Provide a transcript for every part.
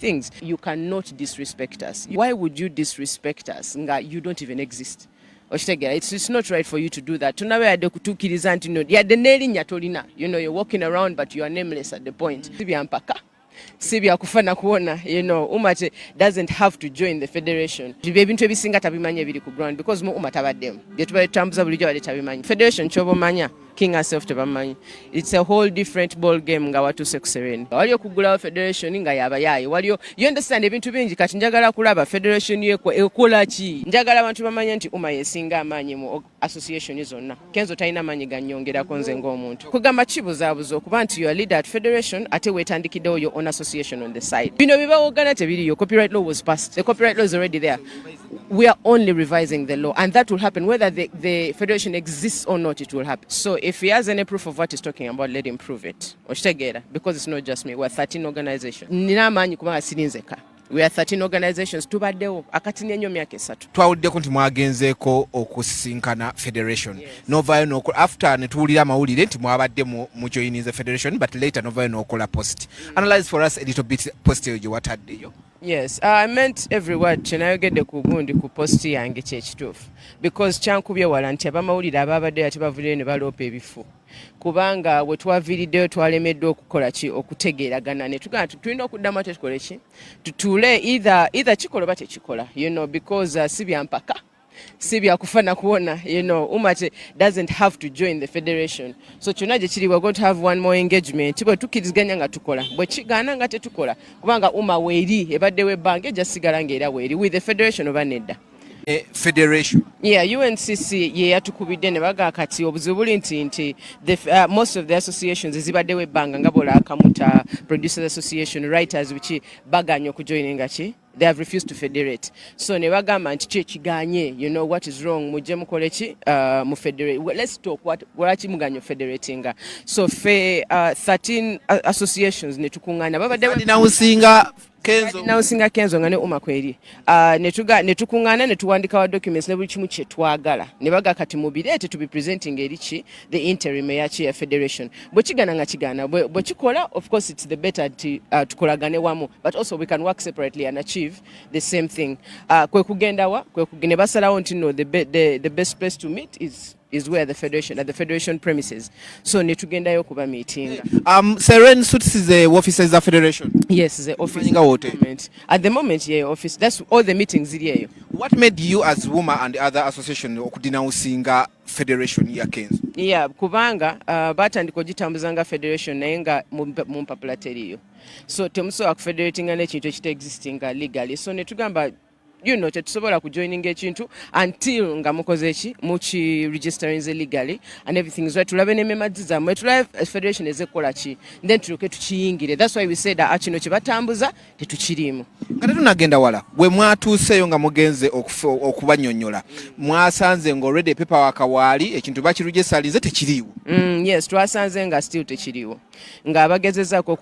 Things. You cannot disrespect us. Why would you disrespect us nga you don't even exist? Okitegeera? It's not right for you to do that. Tonabe yadde kutuukiriza nti no, yadde n'erinnya tolina. You're walking around, but you are nameless at the point. Si byampaka, si byakufa na kuwona. UMA doesn't have to join the federation. Bye ebintu ebisinga tabimanyi ebiri ku ground, because mu UMA tabaddemu. Bye tubadde tutambuza bulijjo badde tabimanyi. Federation kyoba omanya, King herself tebamanyi. It's a whole different ball game nga watuuse ku Serene. Waliyo okuggulawo federation nga yabayaaye, waliyo, you understand, ebintu bingi. Kati njagala kulaba federation yekwo ekola ki. Njagala abantu bamanye nti UMA yesinga amaanyi mu association zonna. Kenzo talina maanyi ganyongerako nze ng'omuntu. Kugamba kibuzaabuza okuba nti you are leader at federation, ate weetandikiddewo your own association on the side. Bino bibawogana tebiriyo. Copyright law was passed. The copyright law is already there. We are only revising the law, and that will happen whether the federation exists or not. It will happen. So if he has any proof of what he's talking about, let him prove it. Okitegeera? Because it's not just me, we're 13 organizations. Nina amaanyi kubanga siri nzeka. We are 13 organizations. Tubaddewo akatini ennyo myaka 3. Twawuliddeko nti mwagenzeeko okusisinkana federation, novaayo nokola, after ne tuwulira amawulire nti mwabadde mujoininze federation, but later novaayo n'okola post. Analyze for us a little bit post eyo gye wataddeyo. Yes, I meant every word kyenayogedde ku gundi, ku post yange. Kyekituufu, because kyankubye wala nti abamawulire ababaddeyo ate bavuddeyo ne baloopa ebifu, kubanga bwe twaviiriddeyo twalemeddwa okukola ki? Okutegeeragana. Ne tugamba tulina okuddamu ate tukole ki? Tutuule, either kikola oba tekikola, because si byampaka, si byakufa na kuwona. UMA doesn't have to join the federation. So kyonna gye kiri, we're going to have one more engagement. Bwe tukkiriziganya nga tukola, bwe kigaana nga tetukola, kubanga UMA weeri ebaddewo ebbanga, ejja sigala ng'era weeri with the federation oba nedda. Federation. Yeah, UNCC ye yatukubidde ne bagaa. Kati obuzibu buli nti most of the associations ezibaddewo ebbanga, nga bola Akamuta Producers Association, writers, biki, baganye okujoininga ki, they have refused to federate. So ne bagamba nti ki ekiganye? You know what is wrong? Mujje mukole ki? Mu federate. Well, let's talk. What, lwaki muganye federatinga? So fe 13 associations ne tukuŋŋaana, babadde Denouncinga Kenzo. Denouncinga Kenzo nga ne UMA kweri. Ne tukuŋŋaana ne tuwandika wa documents ne buli kimu kye twagala, ne baga kati mubireete tubi presenting eri ki, the interim eyaki, ya federation. Bwe kigaana nga kigaana, bwe kikola, of course it's the better nti tukolagane wamu, but also we can work separately and achieve the same thing. Kwe kugenda wa ne basalawo nti no, the best place to meet is where the federation, at the federation premises. So ne tugendayo kuba meeting. Serene Suites is the offices za federation? Yes, the office. Nga wote? At the moment. At the moment, yeah, office. That's all the meetings ziri eyo. What made you as UMA and other association okudenouncinga federation ya Kenzo? Yeah, kubanga batandika ogitambuza nga federation, naye nga mu mpapula teriyo. So temusobola kufederatinga n'ekintu ekitaexistinga legally. So ne tugamba tetusobola kujoininga ekintu until nga mukoze ki, mukiregisterinze legally and everything is right. Tulabe nememazi zammwe, tulabe federation ezekola ki, then tulyoke tukiyingire. That's why we said kino kye batambuza tetukiriimu. Nga tetunagenda wala, bwe mwatuuseeyo nga mugenze okubanyonnyola, mwasanze nga already paperwork waali, ekintu bakiregistarinze, tekiriiwo? Yes, twasanze nga still tekiriwo, nga bagezezaako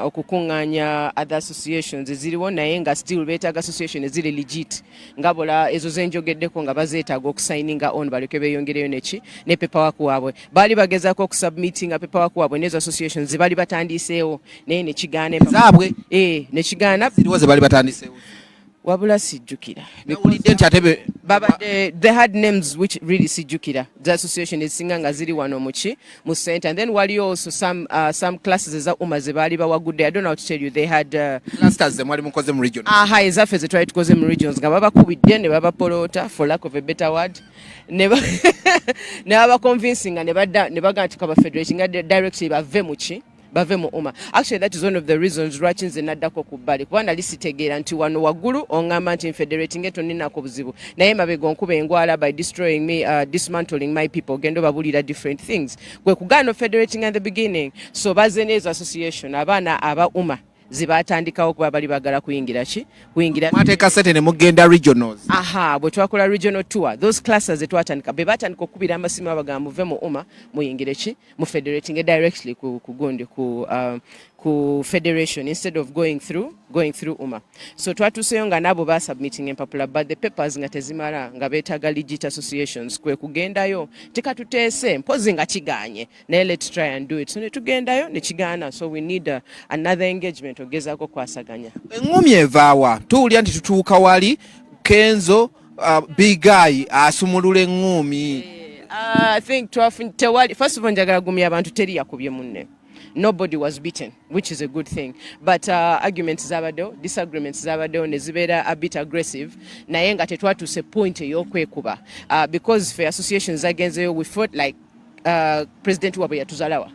okukuŋŋaanya other associations eziriwo, naye nga still beetaaga association eziri legit, nga bola ezo zenjogeddeko, nga bazeetaaga okusigninga on baleke beeyongereyo neki ne paperwork waabwe. Baali bagezaako okusubmittinga paperwork waabwe n'ezo associations ze baali batandiiseewo, naye nekigaana. Zaabwe? Eh, nekigaana. Ziriwo ze baali batandiseewo? Wabula sijjukira. Nawulidde nti ate Babadde, they had names which really sijjukira. The association ezisinga nga ziri wano muki, mu center, and then waliyo also some classes eza UMA ze baali bawagudde. I don't know how to tell you, they had clusters ze mwali mukoze mu region. Aha, ezaffe ze twali tukoze mu regions, nga babakubidde ne babapolota, for lack of a better word, ne babaconvincinga ne badda ne bagamba nti kaba federation nga directly, bave mu ki, bave mu UMA. Actually, that is one of the reasons lwaki nze naddako ku bbali, kuba nali sitegeera nti wano waggulu oŋŋamba nti nfederating, toninako buzibu, naye mabega onkuba engwala by destroying me, dismantling my people, ogenda obabulira different things. Kwe kugaana federating at the beginning. So baze n'ezo association abaana aba UMA zebatandikawo, kuba bali bagala kuyingira ki, kuyingira. Mwateeka sente ne mugenda regionals? Aha, bwe twakola regional tour, those classes zetwatandika, be batandika okukubira amasimu, abagamba muve mu UMA muyingire ki, mu federating directly ku gundi, ku Ku federation instead of going through UMA. So twatuuseyo nga nabo basubmitting empapula, but the papers nga tezimala, nga beetaaga legit associations. Kwe kugendayo tikatuteese mpozi nga kiganye, naye let's try and do it. So ne tugendayo ne kigaana, so we need another engagement ogezaako kwasaganya. Eŋŋumi evaawa? Tuwulira nti tutuuka wali Kenzo, Big Eye asumulula eŋŋumi. I think tewali. First of all, njagala gumya abantu, teri yakubye munne. Nobody was beaten, which is a good thing, but arguments zabaddewo, disagreements zabaddewo, ne zibeera a bit aggressive, naye nga tetwatuuse point ey'okwekuba, because fe associations zagenzeyo, we felt like president waabwe yatuzalawa.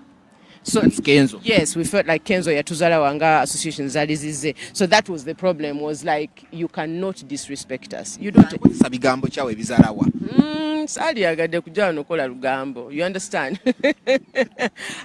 So That's Kenzo. Yes, we felt like Kenzo yatuzalawa nga associations zali zizze. So that was the problem, was like, you cannot disrespect us. You don't. Kozesa bigambo kyawe ebizalawa. Saaliyagadde kujja wano kola lugambo, you understand?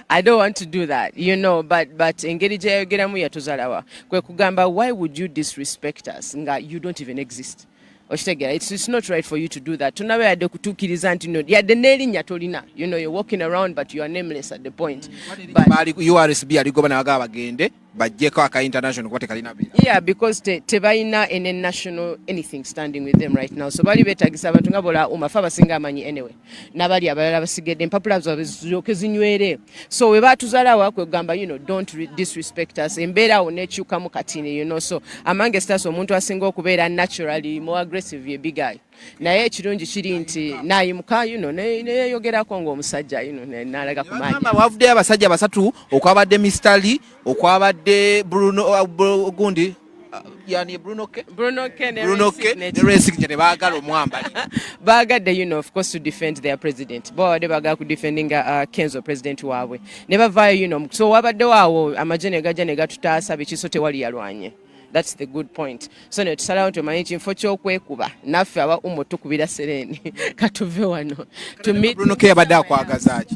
I don't want to do that, but engeri gye yayogeramu yatuzalawa, kwe kugamba, why would you disrespect us nga you don't even exist? Okitegeera? It's not right for you to do that. Tonabe yadde kutuukiriza nti no, yadde n'erinnya tolina. You're walking around, but you are nameless at the point, but Baali URSB aligoba nabagaba bagende bajjeko aka international kuba tekalina beera. Yeah, because tebalina any national anything standing with them right now, so bali beetagisa abantu nga bola UMA, fe abasinga amanyi anyway, n'abali abalala basigedde empapula zaabwe ziryoke zinywere. So we batuzalawa kwegamba, don't disrespect us. Embeera awo nekyukamu katini. So among us, omuntu asinga okubeera naturally more aggressive ye Big Eye, naye ekirungi kiri nti nayimuka, neyeyogerako ng'omusajja, n'alaga ku maanyi. Bagamba wavuddeyo abasajja basatu, okwabadde Mr. Lee, okwabadde Bruno, gundi, yani Bruno K. Bruno K ne Bruno Ray K Signature. Ne Ray Signature tebaagala omwambali. Bagadde, of course, to defend their president. Bo babadde baagala ku defendinga Kenzo, president waabwe, ne bavaayo. So wabaddewo awo amagye ne gajja ne gatutaasa biki, so tewali yalwanye. That's the good point. So ne tusalawo nti omanyi kinfo ky'okwekuba naffe aba UMA tukubira sereni, katuve wano to meet. Bruno K yabadde akwagaza ki?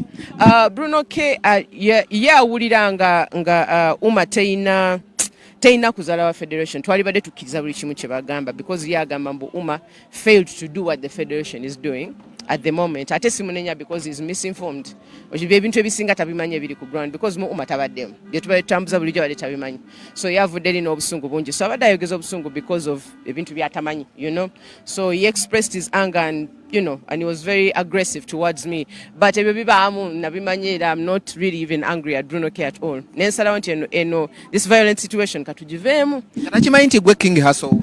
Bruno K ye awulira nga UMA teyina kuzala wa federation. Twalibadde tukkiriza buli kimu kye bagamba, because ye agamba mbu UMA failed to do what the federation is doing at the moment. Ate simunenya because is misinformed. Ekyo ebintu ebisinga tabimanyi ebiri ku ground, because mu UMA tabaddemu, bye tubadde tutambuza bulijjo abadde tabimanyi. So ye avudde eri n'obusungu bungi, so abadde ayogeza obusungu because of ebintu byatamanyi. So he expressed his anger and he was very aggressive towards me, but ebyo bibaamu, nabimanyi era I'm not really even angry at Bruno K at all. Nensalawo nti eno this violent situation katugiveemu. Takimanyi nti gwe King Hustle?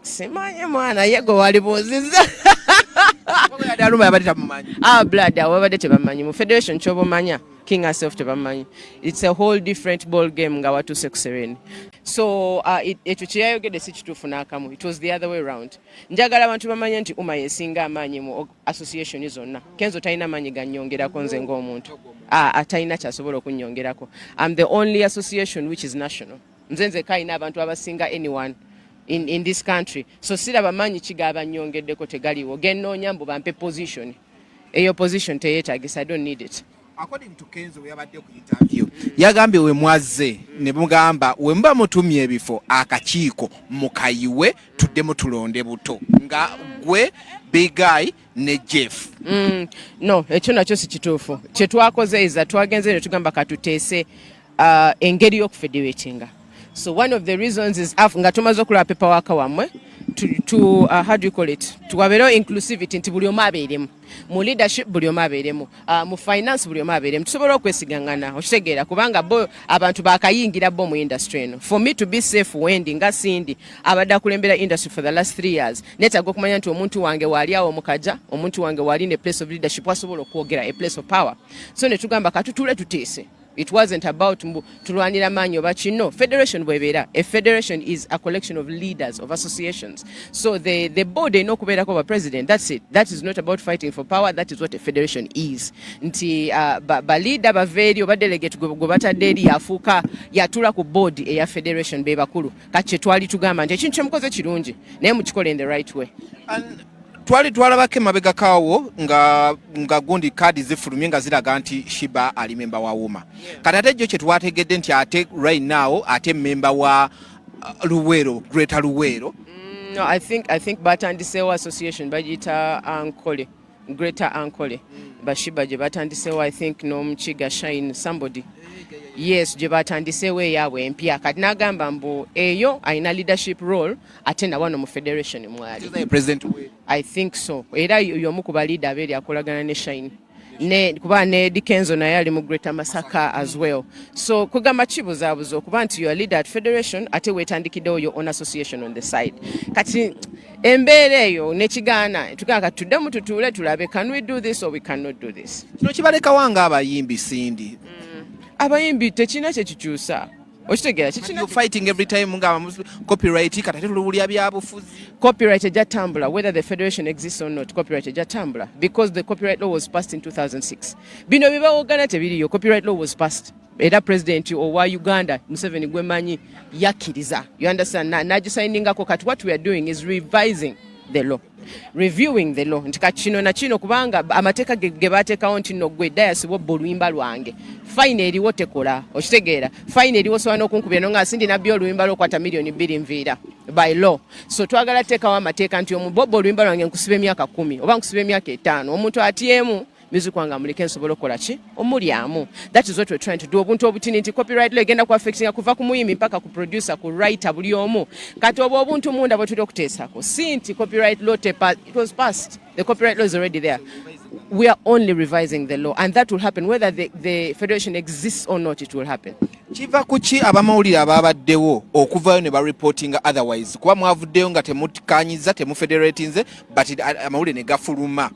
Simanyi mwana, ye gwe walibuuzizza. Aluma yabadde tamumanyi. Ah, blood, abo babadde tebamanyi mu federation. Kyoba omanya, King herself tebamanyi. It's a whole different ball game nga watuuse ku sereni. So ekyo kyeyayogedde si kituufu n'akamu. It was the other way round. Njagala abantu bamanye nti UMA yesinga amaanyi mu association zonna. Kenzo talina maanyi gannyongerako nze ng'omuntu. Ah, talina kyasobola okunnyongerako. I'm the only association which is national. Nze nzeka alina abantu abasinga anyone in this country, so siraba maanyi kigaba nnyongeddeko, tegaliwo. Gennoonya mbu bampe position, eyo position teyeetagisa. I don't need it. According to Kenzo, yabadde ku interview, yagambye we mwazze ne mugamba we muba mutumye ebifo, akakiiko mukayiwe, tuddemu tulonde buto nga gwe, Big Eye ne Jeff. No, ekyo nakyo si kituufu. Kyetwakoze is that twagenze ne tugamba katuteese engeri y'okufederatinga. So one of the reasons is nga tumaze okulaba paperwork wammwe, to how do you call it, tuwabeerewo inclusivity nti buli omu abeeremu mu leadership, buli omu abeeremu mu finance, buli omu abeeremu, tusobole okwesigangana. Okitegeera? Kubanga bo abantu bakayingira bo mu industry eno. For me to be safe, wendi nga Cindy abadde akulembera industry for the last 3 years, neetaaga okumanya nti omuntu wange waali awo mukaja, omuntu wange waali ne place of leadership, wasobola okwogera, a place of power. So ne tugamba katutuule tuteese. It wasn't about mbu tulwanira maanyi oba kino. Federation bwebeera, a federation is a collection of leaders of associations, so the board erina okubeerako ba president. That's it. That is not about fighting for power. That is what a federation is, nti ba leader bava eri oba delegate gwe batadde eri yafuuka yatuula ku board eya federation, be bakulu. Kati kyetwali tugamba nti ekintu kyemukoze kirungi, naye mukikole in the right way. And twali twalabako emabega kaawo nga gundi kaadi zifulumye nga ziraga nti Sheebah ali memba wa UMA. Kati ate jjo kyetwategedde nti ate right now ate memba wa Luweero, Greater Luweero. No, I think batandiseewo association bagiyita Ankole. Greater Ankole, ba Sheebah gye batandiseewo, I think n'omukiga Shine somebody, yes, gye batandiseewo eyaabwe empya. Kati n'agamba mbu eyo alina leadership role, ate na wano mu federation mwali. Ye president we? I think so. Era y'omu ku baleader abeeri akolagana ne Shine ne kuba ne Eddy Kenzo naye ali mu Greater Masaka as well. So kugamba kibuzaabuza okuba nti you are leader at federation, ate weetandikiddewo your own association on the side. Kati embeera eyo nekigaana, tugamba kati tuddemu tutuule tulabe, can we do this or we cannot do this? Kino kibalekawa ng'abayimbi, Cindy? Abayimbi tekirina kyekikyusa, okitegeera? Kikina. You're fighting every time nga copyright, kati ate tuluwulya byabufuzi. Copyright ejja tambula whether the federation exists or not. Copyright ejja tambula because the copyright law was passed in 2006. Bino bibawogana tebiriyo. Copyright law was passed, era president owa Uganda, Museveni gwemanyi, yakkiriza, you understand, nagisayiningako. Kati what we are doing is revising the law, reviewing the law, nti kati kino na kino, kubanga amateeka ge bateekawo nti nno gwe Dias bwobba oluyimba lwange, fine eriwo tekola, okitegeera? Fine eriwo sobola n'okunkubira nonga Cindy nabbi oluyimba lwokwata 2 million nviira by law. So twagala teekawo amateeka nti omubobba oluyimba lwange nkusiba emyaka 10 oba nkusiba emyaka 5. Omuntu atyemu music wange amuleke nsobole okukola ki omulyamu. That is what we're trying to do. Obuntu obutini nti copyright law egenda ku affectinga kuva ku muyimbi mpaka ku producer, ku writer, buli omu. Kati obwo obuntu munda bwe tuli okuteesako, si nti copyright law tepa. It was passed. The copyright law is already there. We are only revising the law, and that will happen whether the federation exists or not. It will happen. Kiva ku ki abamawulire ababaddewo okuvayo ne bareportinga otherwise? Kuba mwavuddeyo nga temukanyiza, temufederatinze, but amawulire ne gafuluma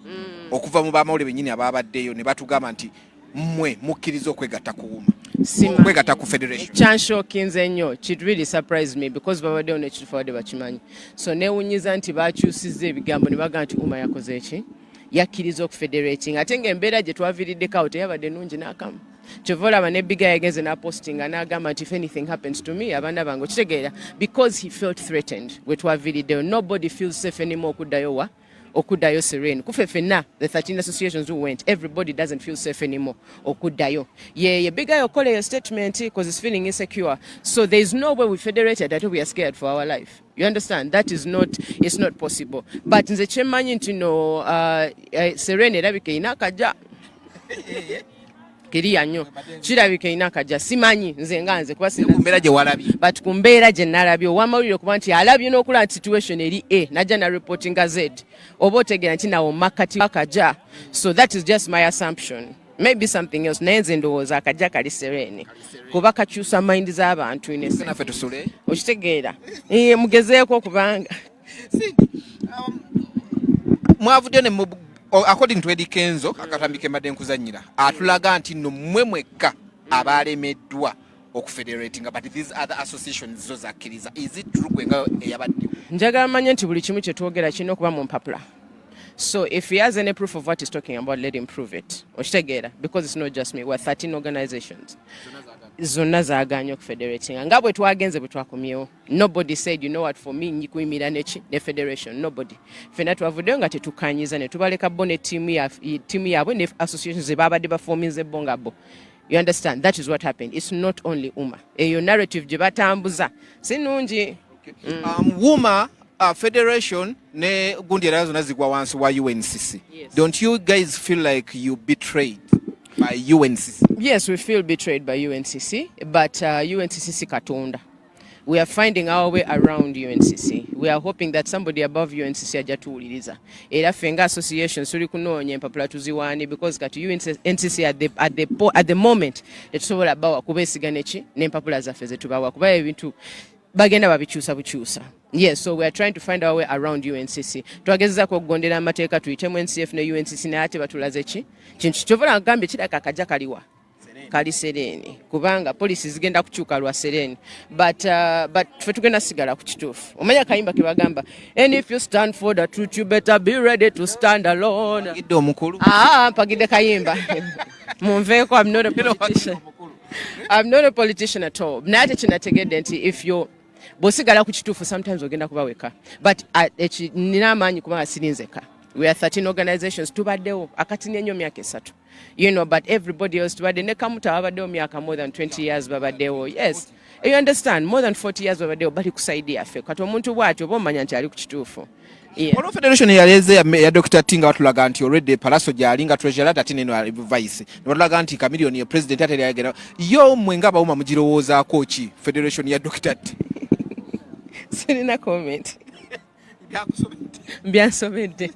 okuva mu bamawulire bennyini ababaddeyo ne batugamba nti mmwe mukkiriza okwegatta ku UMA, okwegatta ku federation. Kyanshockinze nnyo. It really surprised me because babaddewo nekituufu babadde bakimanyi. So newunyiza nti bakyusizza ebigambo ne bagamba nti UMA yakoze eki, yakkiriza okufederating, ate ng'embeera gye twaviiriddeko awo teyabadde nnungi n'akamu. Kyova olaba ne Big Eye yagenze n'apostinga n'agamba nti if anything happens to me, abaana bange, okitegeera, because he felt threatened. We twaviiriddeyo, nobody feels safe anymore okuddayo wa okuddayo serene kufe ffenna. The 13 associations who went, everybody doesn't feel safe anymore okuddayo. Ye Big Eye okola eyo statement because he's feeling insecure. So there is no way we federated ate we are scared for our life, you understand? That is not, it's not possible. But nze kyemmanyi nti no, serene erabika erina akajja kiriya nnyo, kirabika erina akajja. Simanyi nze nga nze kuba ku mbeera gye walabye. But ku mbeera gye nalabye, owamawulire okuba nti alabye n'okulaba nti situation eri A, najja na reportinga Z, oba otegeera nti nawo makati akajja. So that is just my assumption, maybe something else, naye nze ndowooza akajja kali serene kuba kakyusa mind z'abantu in a sense. Naffe tusule. Okitegeera? Eh, mugezeeko kubanga Mwavuddeyo ne according to Eddy Kenzo, akatambi ke mbadde nkuzannyira atulaga nti nno mmwe mwekka abalemeddwa okufederatinga, but these other associations zo zakkiriza. Is it true, gwe nga eyabaddewo? Njagala manye nti buli kimu kyetwogera kirina okuba mu mpapula. So if he has any proof of what he's talking about, let him prove it, okitegeera? Because it's not just me, we're 13 organizations, zonna zaaganye okufederatinga. Nga bwe twagenze bwe twakomyewo, nobody said, "You know what, for me nyikuyimira neki ne federation." Nobody. Ffenna twavuddeyo nga tetukanyiza ne tubaleka bo ne ttiimu yaabwe ne associations ze babadde baforminze bo nga bo, you understand? That is what happened. It's not only UMA. Eyo narrative gye batambuza si nnungi. UMA, federation ne gundi era zonna zigwa wansi wa UNCC. Yes. Don't you guys feel like you betrayed by UNCC? Yes, we feel betrayed by UNCC, but UNCC si Katonda. We are finding our way around UNCC. We are hoping that somebody above UNCC ajja tuwuliriza. Era ffe nga association tuli kunoonya empapula tuziwaani because kati UNCC at the moment tetusobola bawa kubeesiga neki n'empapula zaffe zetubawa kuba ebintu bagenda babikyusa bukyusa. Yes, so we are trying to find our way around UNCC. Twagezezaako okugondera amateeka tuyitemu NCF ne UNCC, naye ate batulaze ki kintu kyova gambye kiraka akajja kaliwa kali serene kubanga policy zigenda kukyuka lwa serene, but ffe tugenda sigala ku kituufu. Omanya akayimba ke bagamba, "And if you stand for the truth, you better be ready to stand alone." Gidde omukulu. Ah, mpagidde kayimba, munveeko. I'm not a politician, I'm not a politician at all, naye ate kinategedde nti if you bw'osigala ku kituufu, sometimes ogenda kuba weka, but nina amaanyi kubanga siri nzeka. We are 13 organizations, tubaddewo akatini ennyo myaka 3, but everybody else tubadde ne Kamuta babaddewo myaka more than 20 years babaddewo. Yes, you understand, more than 40 years babaddewo, bali ku side yaffe. Kati omuntu bw'atyo oba omanya nti ali ku kituufu. Yeah. Waliwo federation eyaleeze ya Dr. T nga batulaga nti already Palaso gyali nga treasurer, ate neno vice, ne batulaga nti Chameleone ye president, ate yagenda yo. Mmwe nga abawuma mugirowoozaako ki federation ya Dr. T? Sirina comment, byansobedde.